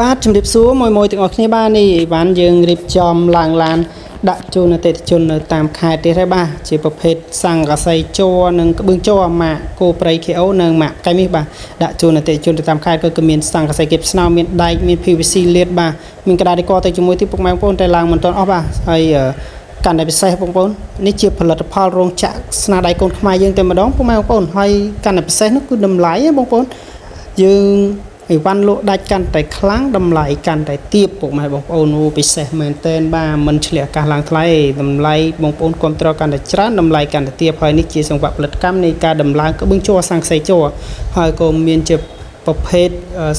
បាទជំរាបសួរមួយមួយទាំងអស់គ្នាបាទនេះអីវ៉ាន់យើងរៀបចំឡើងឡានដាក់ជូនអតិថិជននៅតាមខេត្តទៀតហើយបាទជាប្រភេទស័ង្កសីជ័រនិងក្បឿងជ័រម៉ាកគោព្រៃ KO និងម៉ាកកៃមាសបាទដាក់ជូនអតិថិជនទៅតាមខេត្តក៏មានស័ង្កសីគៀបស្នោមានដែកមាន PVC លាតបាទមានក្តារដេកទៅជាមួយទីពុកម៉ែបងប្អូនតែឡើងមិនទាន់អស់បាទហើយកាន់តែពិសេសបងប្អូននេះជាផលិតផលរោងចក្រស្នាដៃកូនខ្មែរយើងតែម្ដងពុកម៉ែបងប្អូនហើយកាន់តែពិសេសនោះគឺតម្លៃណាបងប្អូនយើងអីវ៉ាន់លក់ដាច់កាន់តែខ្លាំងតម្លៃកាន់តែទាបពុកម៉ែបងប្អូនអូពិសេសមែនតែនបាទមិនឆ្លៀកអាកាសឡើងថ្លៃទេតម្លៃបងប្អូនគ្រប់ត្រកាន់តែច្រើនតម្លៃកាន់តែទាបហើយនេះជាសង្វាក់ផលិតកម្មនៃការដំឡើងក្បឿងជ័រស័ង្កសីជ័រហើយក៏មានជាប្រភេទ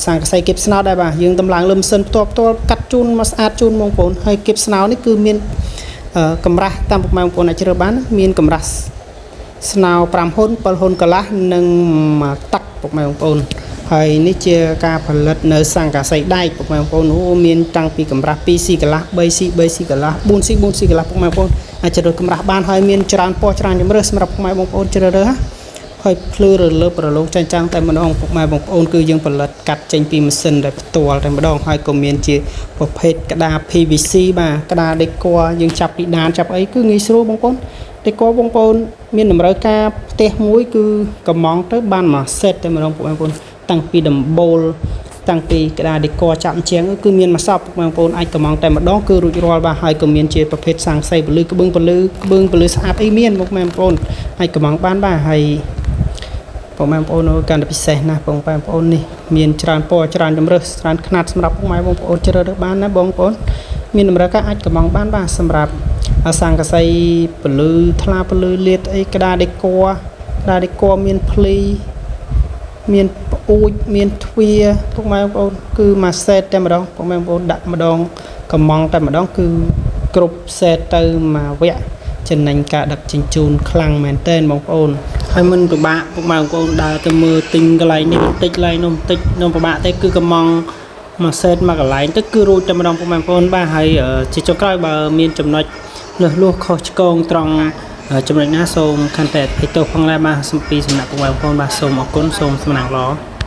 ស័ង្កសីគៀបស្នោដែរបាទយើងដំឡើងលើម៉ាស៊ីនផ្ទាល់ផ្ទាល់កាត់ជូនមកស្អាតជូនបងប្អូនហើយគៀបស្នោនេះគឺមានកម្រាស់តាមពុកម៉ែបងប្អូនអាចជ្រើសបានមានកម្រាស់ស្នោ5ហ៊ុន7ហ៊ុនកន្លះនិងមួយទឹកពុកម៉ែបងប្អូនហើយនេះជាការផលិតនៅស័ង្កសីដែកពុកម៉ែបងប្អូនអូមានតាំងពីកម្រាស់ 2C កន្លះ 3C 3C កន្លះ 4C 4C កន្លះពុកម៉ែបងប្អូនអាចជ្រើសរើសកម្រាស់បានហើយមានច្រើនពណ៌ច្រើនជម្រើសសម្រាប់ពុកម៉ែបងប្អូនជ្រើសរើសណាហើយភ្លឺរលើបរលោងចាញ់ចាំងតែម្ដងពុកម៉ែបងប្អូនគឺយើងផលិតកាត់ចេញពីម៉ាស៊ីនដែលផ្ទាល់តែម្ដងហើយក៏មានជាប្រភេទក្តារ PVC បាទក្តារដេកយើងចាប់ពីដានចាប់អីគឺងាយស្រួលបងប្អូនដេកបងប្អូនមានតម្រូវការផ្ទះមួយគឺកំងទៅបានមួយសេតតែម្ដងពុកម៉ែបងប្អូនតាំងពីដំបូលតាំងពីក្តារដេកចាប់ជាងគឺមានមួយសពពុកម៉ែបងប្អូនអាចកំងតែម្ដងគឺរួចរាល់បាទហើយក៏មានជាប្រភេទស័ង្កសីពលឺក្បឿងពលឺក្បឿងពលឺស្អាតអីមានពុកម៉ែបងប្អូនអាចកំងបានបាទហើយពុកម៉ែបងប្អូនកាន់តែពិសេសណាស់បងប្អូននេះមានច្រើនពណ៌ច្រើនជម្រើសច្រើនខ្នាតសម្រាប់ពុកម៉ែបងប្អូនជ្រើសរើសបានណាបងប្អូនមានតម្រូវការអាចកំងបានបាទសម្រាប់ស័ង្កសីពលឺថ្លាពលឺលាតអីក្តារដេកក្តារដេកមានភ្លីមានប្អួចមានទ្វារពុកម៉ែបងប្អូនគឺមួយសេតតែម្ដងពុកម៉ែបងប្អូនដាក់ម្ដងកំងតែម្ដងគឺគ្រប់សេតទៅមួយវគ្គចំណេញការដឹកជញ្ជូនខ្លាំងមែនទែនបងប្អូនហើយមិនពិបាកពុកម៉ែបងប្អូនដើរទៅមើលទិញកន្លែងនេះបន្តិចកន្លែងនោះបន្តិចនោះពិបាកទេគឺកំងមួយសេតមួយកន្លែងទៅគឺរួចតែម្ដងពុកម៉ែបងប្អូនបាទហើយជាចុងក្រោយបើមានចំណុចលឹះលួសខុសឆ្គងត្រង់ចំណុចណាសូមខន្តីអភ័យទោសផងដែរបាទសំពីសំណាក់ពុកម៉ែបងប្អូនបាទសូមអរគុណសូមសំណាងល្អ។